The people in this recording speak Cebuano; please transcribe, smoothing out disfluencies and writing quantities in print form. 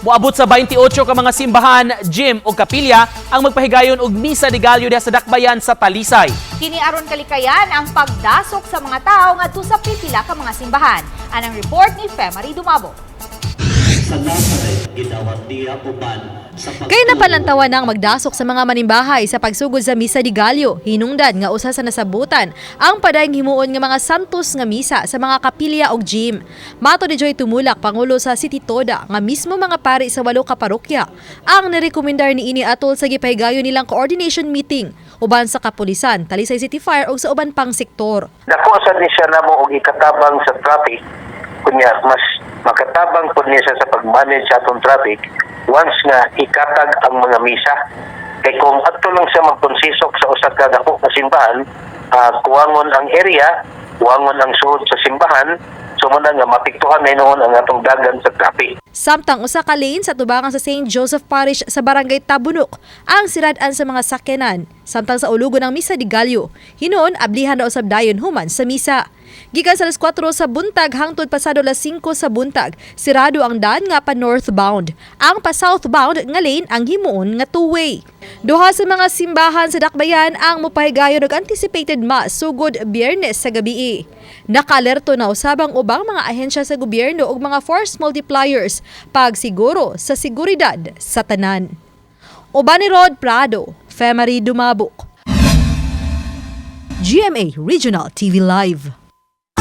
Moabot sa 28 ka mga simbahan, gym ug kapilya ang magpahigayon og Misa de Gallo diha sa Dakbayan sa Talisay. Kini aron kalikayan ang pagdasok sa mga tao ngadto sa pipila ka mga simbahan. Anang report ni Femary Dumabo. Sa Nazaret gidawat niya uban sa Kay napalantawan ang magdasok sa mga manimbahay sa pagsugod sa Misa de Gallo, hinungdan nga usa sa nasabutan ang padayong himuon nga mga santos nga misa sa mga kapilya og gym. Mato ni Joy Tumulak, pangulo sa City Toda, nga mismo mga pari sa walo ka parokya ang nirekomendar niini atol sa gipahigayon nilang coordination meeting uban sa kapulisan, Talisay City Fire ug sa uban pang sektor. Dako sad ni siya namo og ikatabang sa traffic, kunya mas makatabang pud niya siya sa pag-manage sa atong traffic once nga ikatag ang mga misa, kay kung adto lang siya magkonsisok sa usa ka dako nga simbahan, kuwangon ang area, kuwangon ang suod sa simbahan, so mao na nga mapiktuhan na hinuon ang atong dagan sa traffic. Samtang usa ka lane sa tubangan sa St. Joseph Parish sa Barangay Tabunok ang sirad-an sa mga sakyanan. Samtang sa ulugo ng Misa de Gallo, hinuon ablihan na usab dayon human sa misa. Gikan sa alas 4 sa buntag hangtod pasado alas 5 sa buntag, sirado ang daan nga pa northbound. Ang pa southbound nga lane ang himuon nga two-way. Duha sa mga simbahan sa Dakbayan ang mopahigayon og anticipated mass sugod Biyernes sa gabii. Nakalerto na usab ang ubang mga ahensya sa gobyerno ug mga force multipliers pagsiguro sa seguridad sa tanan. Uban ni Rod Prado, Femary Dumabok. GMA Regional TV Live.